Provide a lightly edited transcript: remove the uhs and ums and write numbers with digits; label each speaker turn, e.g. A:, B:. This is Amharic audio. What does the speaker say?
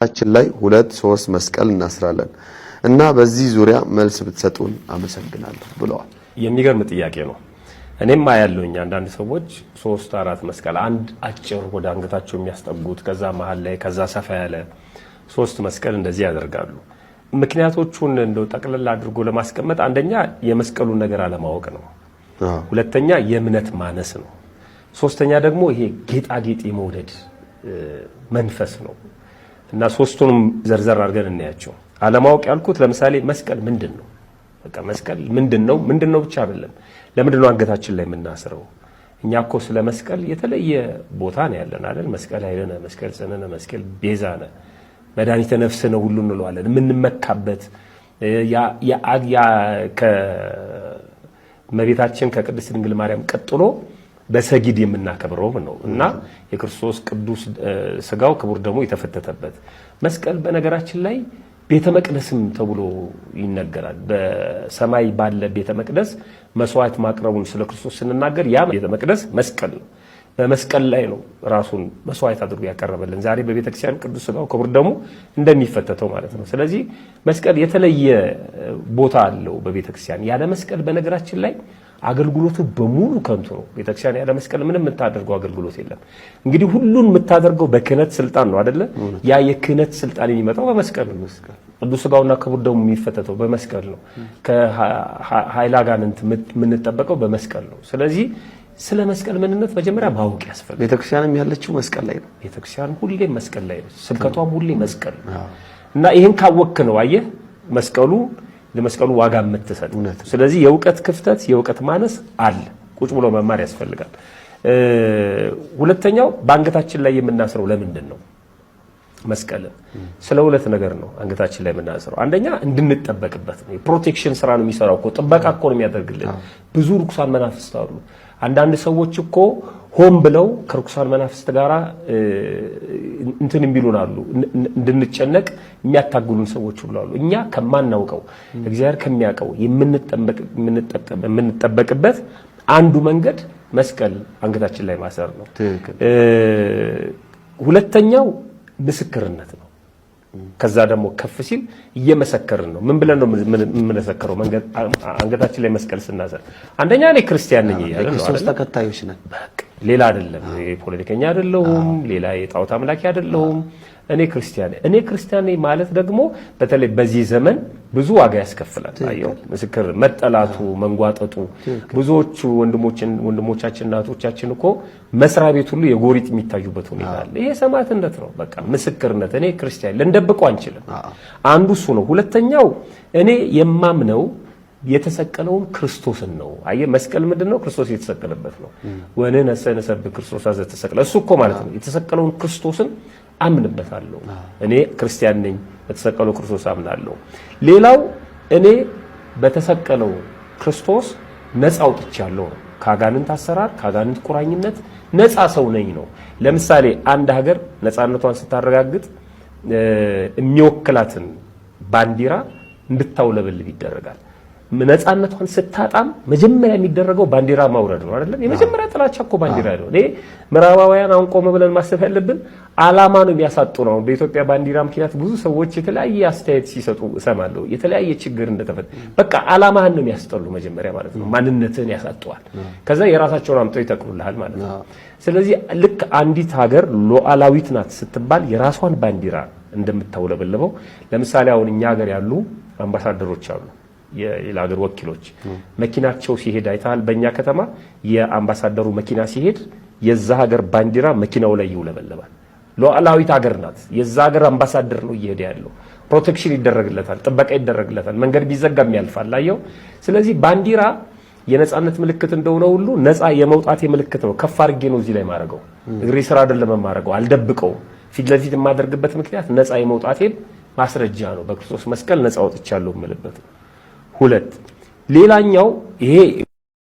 A: ችን ላይ ሁለት ሶስት መስቀል እናስራለን እና በዚህ ዙሪያ መልስ ብትሰጡን አመሰግናለሁ ብለዋል።
B: የሚገርም ጥያቄ ነው። እኔም አያለሁኝ አንዳንድ ሰዎች ሶስት አራት መስቀል፣ አንድ አጭር ወደ አንገታቸው የሚያስጠጉት፣ ከዛ መሀል ላይ፣ ከዛ ሰፋ ያለ ሶስት መስቀል እንደዚህ ያደርጋሉ። ምክንያቶቹን እንደው ጠቅለል አድርጎ ለማስቀመጥ አንደኛ የመስቀሉን ነገር አለማወቅ ነው። ሁለተኛ የእምነት ማነስ ነው። ሶስተኛ ደግሞ ይሄ ጌጣጌጥ የመውደድ መንፈስ ነው። እና ሶስቱንም ዘርዘር አድርገን እናያቸው። አለማወቅ ያልኩት ለምሳሌ መስቀል ምንድን ነው? በቃ መስቀል ምንድን ነው? ምንድን ነው ብቻ አይደለም። ለምንድን ነው አንገታችን ላይ የምናስረው? እኛ እኮ ስለ መስቀል የተለየ ቦታ ነው ያለን አይደል? መስቀል ኃይልነ፣ መስቀል ጽንዕነ፣ መስቀል ቤዛነ፣ መድኃኒተ ነፍስነ ሁሉ እንለዋለን። የምንመካበት ከእመቤታችን ከቅድስት ድንግል ማርያም ቀጥሎ በሰጊድ የምናከብረው ነው እና የክርስቶስ ቅዱስ ስጋው ክቡር ደሙ የተፈተተበት መስቀል በነገራችን ላይ ቤተ መቅደስም ተብሎ ይነገራል። በሰማይ ባለ ቤተ መቅደስ መስዋዕት ማቅረቡን ስለ ክርስቶስ ስንናገር ያ ቤተ መቅደስ መስቀል ነው። በመስቀል ላይ ነው ራሱን መስዋዕት አድርጎ ያቀረበልን። ዛሬ በቤተክርስቲያን ቅዱስ ስጋው ክቡር ደሙ እንደሚፈተተው ማለት ነው። ስለዚህ መስቀል የተለየ ቦታ አለው በቤተክርስቲያን። ያለ መስቀል በነገራችን ላይ አገልግሎቱ በሙሉ ከንቱ ነው። ቤተክርስቲያን ያለ መስቀል ምንም የምታደርገው አገልግሎት የለም። እንግዲህ ሁሉን የምታደርገው በክህነት ስልጣን ነው አይደለ? ያ የክህነት ስልጣን የሚመጣው በመስቀል ነው። ቅዱስ ስጋውና ክቡር ደሙ የሚፈተተው በመስቀል ነው። ከኃይለ አጋንንት የምንጠበቀው በመስቀል ነው። ስለዚህ ስለ መስቀል ምንነት መጀመሪያ ማወቅ ያስፈልጋል።
A: ቤተክርስቲያንም ያለችው መስቀል ላይ ነው።
B: ቤተክርስቲያን ሁሌም መስቀል ላይ ነው። ስብከቷም ሁሌ መስቀል ነው እና ይህን ካወቅክ ነው አየህ መስቀሉ ለመስቀሉ ዋጋ የምትሰጥ። ስለዚህ የእውቀት ክፍተት የእውቀት ማነስ አለ። ቁጭ ብሎ መማር ያስፈልጋል። ሁለተኛው በአንገታችን ላይ የምናስረው ለምንድን ነው? መስቀልን ስለ ሁለት ነገር ነው አንገታችን ላይ የምናስረው። አንደኛ እንድንጠበቅበት ነው። የ protection ስራ ነው የሚሰራው እኮ፣ ጥበቃ እኮ ነው የሚያደርግልን። ብዙ ርኩሳን መናፍስት አሉ። አንዳንድ ሰዎች እኮ ሆን ብለው ከርኩሳን መናፍስት ጋር እንትን የሚሉን አሉ። እንድንጨነቅ የሚያታግሉን ሰዎች ሁሉ አሉ። እኛ ከማናውቀው እግዚአብሔር ከሚያውቀው የምንጠበቅበት አንዱ መንገድ መስቀል አንገታችን ላይ ማሰር ነው። ሁለተኛው ምስክርነት ነው። ከዛ ደግሞ ከፍ ሲል እየመሰከርን ነው። ምን ብለን ነው የምንመሰከረው? አንገታችን ላይ መስቀል ስናሰር አንደኛ እኔ ክርስቲያን ነኝ እያለ ነው።
A: የክርስቶስ ተከታዮች ነን።
B: ሌላ አይደለም። ፖለቲከኛ አይደለሁም። ሌላ የጣዖት አምላኪ አይደለሁም። እኔ ክርስቲያን እኔ ክርስቲያን ነኝ ማለት ደግሞ በተለይ በዚህ ዘመን ብዙ ዋጋ ያስከፍላል። አየው ምስክር መጠላቱ፣ መንጓጠጡ ብዙዎቹ ወንድሞቻችን እናቶቻችን እኮ መስሪያ ቤት ሁሉ የጎሪጥ የሚታዩበት ሁኔታ አለ። ይሄ ሰማዕትነት ነው። በቃ ምስክርነት፣ እኔ ክርስቲያን ልንደብቀው አንችልም። አንዱ እሱ ነው። ሁለተኛው እኔ የማምነው የተሰቀለውን ክርስቶስን ነው። አየህ መስቀል ምንድን ነው? ክርስቶስ የተሰቀለበት ነው። ወንሕነሰ ንሰብክ ክርስቶስ ዘተሰቅለ፣ እሱ እኮ ማለት ነው። የተሰቀለውን ክርስቶስን አምንበታለሁ። እኔ ክርስቲያን ነኝ፣ በተሰቀለው ክርስቶስ አምናለሁ። ሌላው እኔ በተሰቀለው ክርስቶስ ነፃ አውጥቻለሁ ነው። ከአጋንንት አሰራር፣ ከአጋንንት ቁራኝነት ነፃ ሰው ነኝ ነው። ለምሳሌ አንድ ሀገር ነፃነቷን ስታረጋግጥ የሚወክላትን ባንዲራ እንድታውለበልብ ይደረጋል። ነፃነቷን ስታጣም መጀመሪያ የሚደረገው ባንዲራ ማውረድ ነው አይደለም? የመጀመሪያ ጥላቻ እኮ ባንዲራ ነው። እኔ ምዕራባውያን አሁን ቆመ ብለን ማሰብ ያለብን አላማ ነው የሚያሳጡ ነው። በኢትዮጵያ ባንዲራ ምክንያት ብዙ ሰዎች የተለያየ አስተያየት ሲሰጡ እሰማለሁ። የተለያየ ችግር እንደተፈጠ በቃ አላማህን ነው የሚያስጠሉ መጀመሪያ ማለት ነው። ማንነትህን ያሳጠዋል። ከዛ የራሳቸውን አምጥተው ይተክሉልሃል ማለት ነው። ስለዚህ ልክ አንዲት ሀገር ሉዓላዊት ናት ስትባል የራሷን ባንዲራ እንደምታውለበልበው፣ ለምሳሌ አሁን እኛ ሀገር ያሉ አምባሳደሮች አሉ፣ የሌላ ሀገር ወኪሎች መኪናቸው ሲሄድ አይተሃል። በእኛ ከተማ የአምባሳደሩ መኪና ሲሄድ የዛ ሀገር ባንዲራ መኪናው ላይ ይውለበለባል። ሉዓላዊት ሀገር ናት። የዛ ሀገር አምባሳደር ነው እየሄደ ያለው። protection ይደረግለታል፣ ጥበቃ ይደረግለታል። መንገድ ቢዘጋም ያልፋል። አየው። ስለዚህ ባንዲራ የነፃነት ምልክት እንደሆነ ሁሉ ነፃ የመውጣት ምልክት ነው። ከፍ አድርጌ ነው እዚህ ላይ ማድረገው። እግሬ ስራ አይደለም የማደርገው፣ አልደብቀውም። ፊት ለፊት የማደርግበት ምክንያት ነፃ የመውጣቴን ማስረጃ ነው። በክርስቶስ መስቀል ነፃ ወጥቻለሁ የምልበት ነው። ሁለት ሌላኛው ይሄ